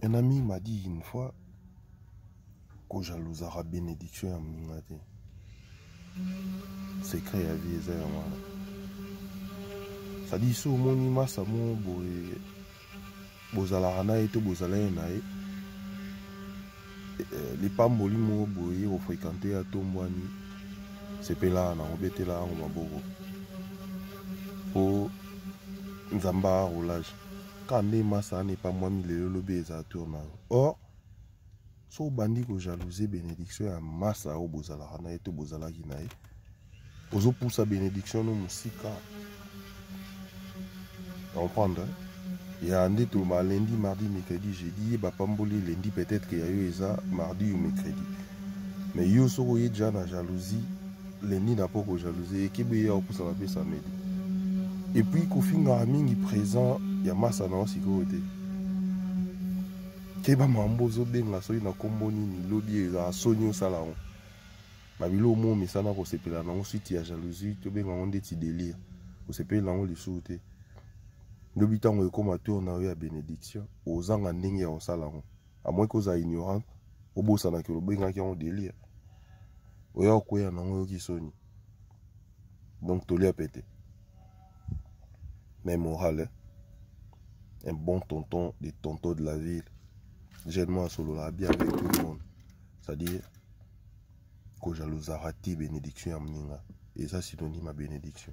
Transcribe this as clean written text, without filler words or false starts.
Un ami m'a dit une fois kojalousaka bénédiction ya moninga te. Secret ya vie eza yango wana. C'est-à-dire so omoni masa moko boye bozalaka na ye to bozala ye na ye eh, lipamboli moko boye ye kofrekante ye atombwani, sepelaka nango, betela yango maboko mpo Nzambe aroulage kaka nde masa wana epambwami lelo, lobi ezala tour na yo. Or so obandi kojalouser bénédiction ya masa oyo bozalaka na ye to bozalaki na ye, ozopusa bénédiction no mosika. Comprendre ya nde toloba lundi, mardi, mercredi, jeudi, ye bapamboli lundi, peut-être que ya yo eza mardi ou mercredi, mais yo soki oye déjà na jalousie lundi na po kojalousie, ekebe ye akopusana mpe samedi. Et puis kofingaka mingi présent ya masa na yo sikoyo te. Keba mambo ozobenga soki na nkombo nini, lobi ezala soni osala yango babiloko mo omesana kosepela nango. Suite ya jalousie, tobenga yango ndeti délire, osepeli nango lisusu te. Lobi ntango ekóma tour na yo ya bénédiction, ozanga ndenge ya kosala yango, à moins kozala ignorant, obosanaki olobengaki yango délire, oya okweya nango, oyoki soni. Donc tolia pete mais moral, hein? Un bon tonton des tontons de la ville, jeune asololaka bien avec tout le monde. C'est-à-dire kojalousaka te bénédiction ya moninga eza synonyme ya bénédiction.